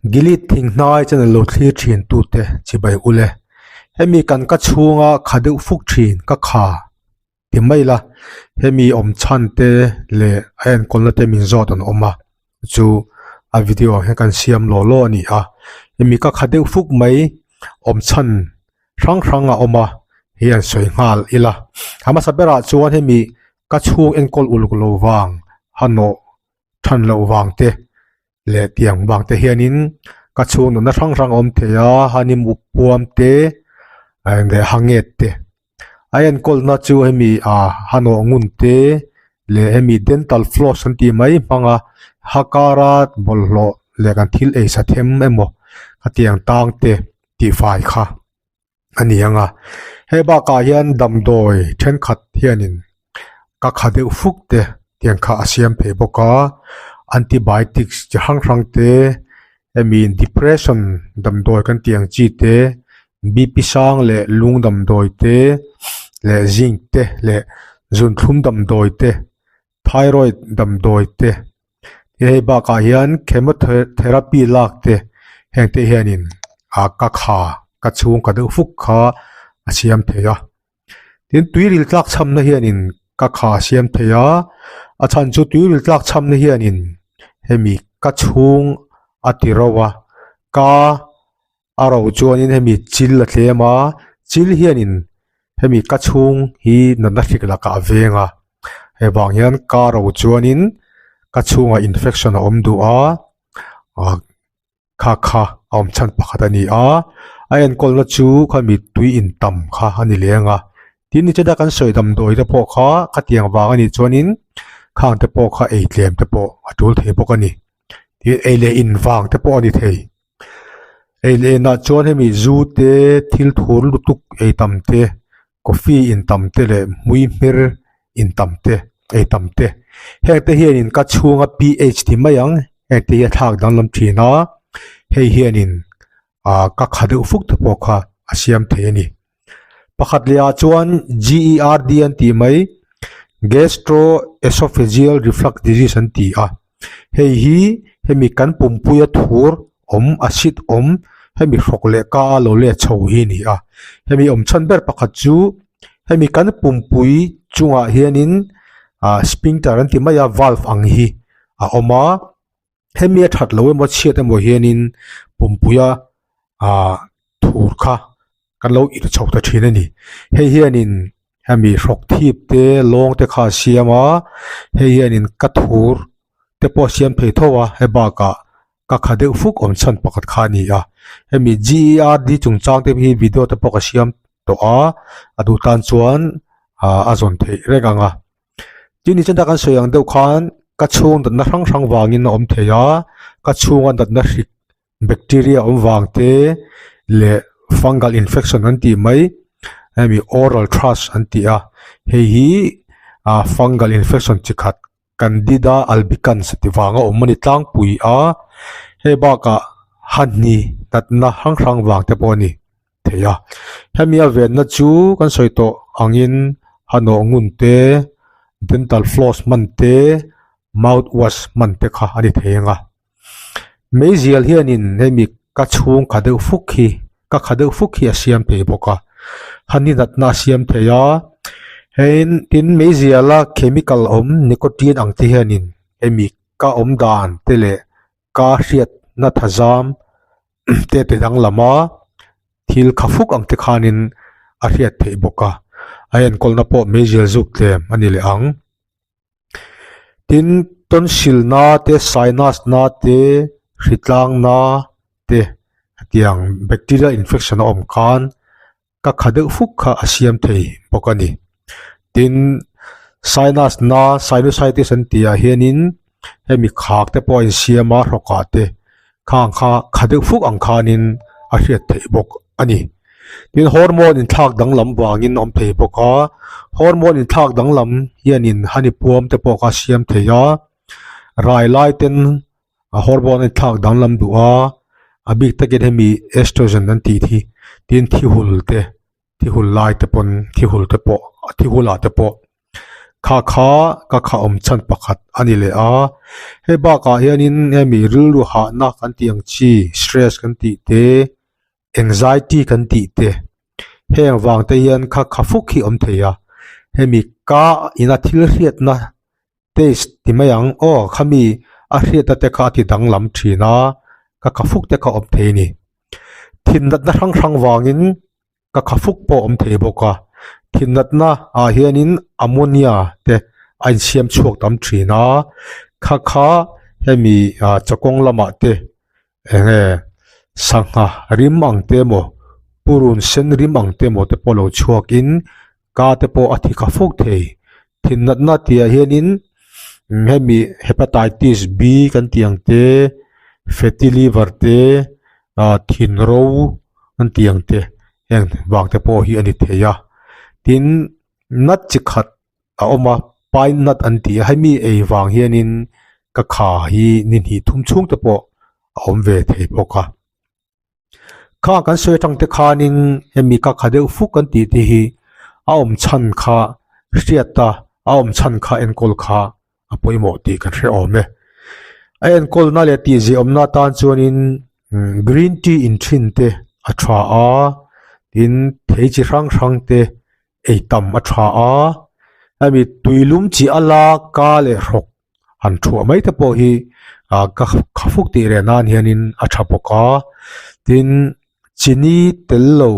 Gilead thing hnai channel lo thlir thin tute chibai ule. Hemi kan ka chhunga kha deuh fuk thin ka kha ti mai la, hemi awm chhan te leh a enkawlna te min zawt an awm a, chu a video ang hian kan siam law law a ni a. Hemi ka kha deuh fuk mai awm chhan hrang hrang a awm a, hei an sawi nghal ila. A hmasa berah chuan hemi ka chhung enkawl uluk lo vang hanawh than loh vang te leh tiang vang te hianin ka chhung nunna hrang hrang a awm thei a honeymoon puam te leh hanget te a enkawlna chu hemi ah hanawh ngun te leh hemi dental floss an tih mai hmanga hakara bawlhhlawh leh kan thil ei sa them emaw khatiang tang te tihfai kha a ni ang a hei bakah hian damdawi thenkhat hianin ka kha deuh fuk te tiang kha a siam thei bawk a antibiotics chi hrang hrang te hemi depression damdawi kan tih ang chi te B P sang leh lung damdawi te leh zinc te leh zunthlum damdawi te thyroid damdawi te hei bakah hian chemotherapy lak te heng te hianin ah ka kha ka chhung ka deuh fuk kha a siam thei a tin tui ril tlak chhamna hianin ka kha a siam thei a a chhan chu tui ril tlak chhamna hianin hemi ka chhung a ti ro a ka a ro chuanin hemi chil a tlem a chil hianin hemi ka chhung hi natna hrik lakah a veng a hei vang hian ka ro chuanin ka chhungah infection a awm duh a ah kha kha a awm chhan pakhat a ni a a enkawlna chu khami tui in tam kha a ni leng a tin ni cheta kan sawi damdawi te pawh kha khatiang vang a nih chuanin khang te pawh kha ei tlem te pawh a tul thei bawk a ni tin ei leh in vang te pawh a ni thei. Ei leh inah chuan hemi zu te thil thur lutuk ei tam te coffee in tam te leh hmui hmer in tam te ei tam te heng te hianin ka chhunga ph ti mai ang heng te hi a thlak danglam thin a hei hianin ah ka kha deuh fuk te pawh kha a siam thei a ni pakhat leh ah chuan G E R D an tih mai gastro esophageal reflux disease an ti a. Hei hi hemi kan pumpuia thur awm acid awm hemi hrawk leh ka a lo let chho hi a ni a hemi awm chhan ber pakhat chu hemi kan pumpui chungah hianin ah sphincter an ti mai a valve ang hi a awm a hemi a that loh emaw chhiat emaw hianin pumpuia ah thur kha kan lo irh chho ta thin a ni hei hianin hemi hrawk thip te lawng te kha a siam a hei hianin ka thur te pawh a siam thei tho a hei bakah ka kha deuh fuk awm chhan pakhat kha a ni a hemi G E R D chungchang te hi video te pawh ka siam tawh a a duh tan chuan ah a zawn theih reng ang a tin ni chenta kan sawi ang deuh khan ka chhung natna hrang hrang vangin a awm thei a ka chhunga natna hrik bacteria awm vang te leh fungal infection an tih mai hemi oral thrush an tih a hei hi ah fungal infection chi khat candida albicans ti vanga awm a ni tlangpui a hei bakah hahni natna hrang hrang vang te pawh a ni thei a hemi a venna chu kan sawi tawh angin hanawh ngun te dental floss hman te mouthwash hman te kha a ni thei ang a. Meizial hianin hemi ka chhung kha deuh fuk hi ka kha deuh fuk hi a siam thei bawk a hani natna a siam thei a heiin tin meiziala chemical awm nicotine ang te hianin hemi ka awm dan te leh ka hriatna thazam te ti danglam a thil kha fuk ang te khanin a hriat theih bawk a a enkawlna pawh meizial zuk tlem a ni leh ang. Tin tonsil na te sinus na te hritlang na te hetiang bacteria infection a awm khan ka kha deuh fuk kha a siam thei bawk a ni. Tin sinus na sinusitis an tih ah hianin hemi khak te pawh a insiam a hrawk ah te khang kha kha deuh fuk ang khanin a hriat theih bawk a ni. Tin hormone inthlak danglam vangin a awm thei bawk a, hormone inthlak danglam hianin honey puam te pawh kha a siam thei a, rai lai ten a hormone a inthlak danglam duh a, a bik takin hemi estrogen an tih hi tin thi hul te thi hul lai te pawn thi hul te pawh thi hul ah te pawh. Kha kha ka kha awm chhan pakhat a ni leh a, hei bakah hianin hemi rilru hahna kan tih ang chi stress kan tih te anxiety kan tih te heng vang te hian kha kha fuk hi awm thei a, hemi ka ina thil hriatna taste ti mai ang aw khami a hriatna te kha a ti danglam thin a ka kha fuk te kha awm thei a ni. Thin natna hrang hrang vangin ka kha fuk pawh awm thei bawk a, thin natna ah hianin ammonia te a insiam chhuak tam thin a, kha kha hemi ah chawkawng lamah te eng nge sangha rim ang te emaw purun sen rim ang te emaw te pawh lo chhuakin ka te pawh a thi kha fuk thei. Thin natna tih ah hianin hemi hepatitis B kan tih ang te fatty liver te ah thin ro an tih ang te heng vang te pawh hi a ni thei a tin nut chi khat a awm a pine nut an tih a hemi ei vang hianin ka kha hi ni hnih thum chhung te pawh a awm ve thei bawk a. Kha kan sawi atang te khanin hemi ka kha deuh fuk kan tih te hi a awm chhan kha hriat a a awm chhan kha enkawl kha a pawimawh tih kan hre awm e. A enkawlna leh tihziahawmna atan chuanin green tea in thin te a tha a tin thei chi hrang hrang te ei tam a tha a hemi tuilum chi a la ka leh hrawk han thuah mai te pawh hi ah ka kha fuk tih reh nan hianin a tha bawk a tin chini tel lo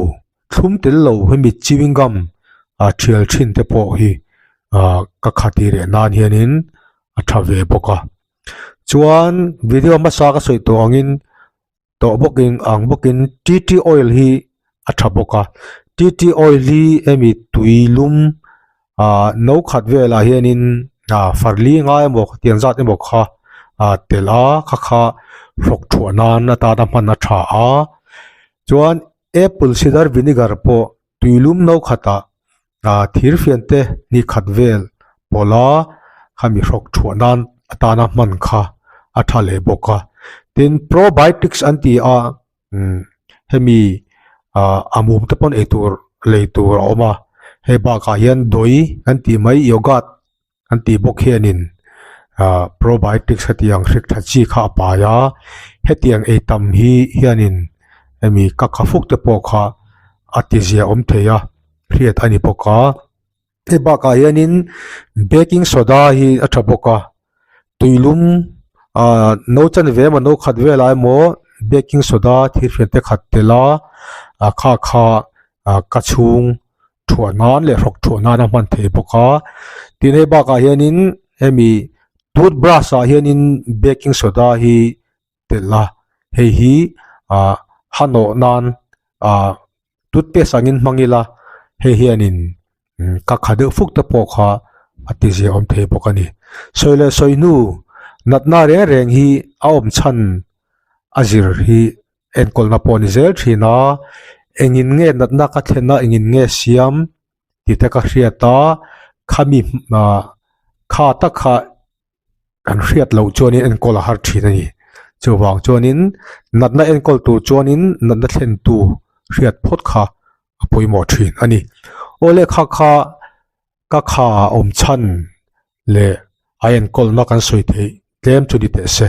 thlum tel lo hemi chewing gum ah thial thin te pawh hi ah ka kha tih reh nan hianin a tha ve bawk a chuan video hmasa ka sawi tawh angin tawh bawkin ang bawkin tea tree oil hi a tha bawk a tea tree oil hi hemi tui lum ah no khat velah hianin ah farli ngai emaw tiang zat emaw kha ah telh a kha kha hrawk thuah nan atana hman a tha a chuan apple cider vinegar pawh tui lum no khatah ah thir fian te ni khat vel pawlh a khami hrawk thuah nan atana hman kha a tha leh bawk a tin probiotics an ti a umm hemi ah a mum te pawn eitur lei tur a awm a hei bakah hian dawi an tih mai yogurt an tih bawk hianin ah probiotics hetiang hrik tha chi kha a pai a hetiang ei tam hi hianin hemi ka kha fuk te pawh kha a ti zia awm thei a hriat a ni bawk a hei bakah hianin baking soda hi a tha bawk a tuilum ah no chanve emaw no khat velah emaw baking soda thil hriat te khat tel a ah kha kha ah ka chhung thuah nan leh hrawk thuah nan a hman thei bawk a tin hei bakah hianin hemi toothbrush ah hianin baking soda hi telh a hei hi ah ha nawh nan ah toothpaste angin hmang ila hei hianin ka kha deuh fuk te pawh kha a ti zia awm thei bawk a ni sawi leh sawi hnu natna reng reng hi a awm chhan a zir hi enkawlna pawh a ni zel thin a engin nge natna ka thlen a engin nge siam tih te ka hriat a khami ah kha tak kha kan hriat loh chuanin enkawl a har thin a ni chuvang chuanin natna enkawl tur chuanin natna thlen tu hriat phawt kha a pawimawh thin a ni aw lehkha kha ka kha awm chhan leh a enkawlna kan sawi theih tlem chu ni teh se.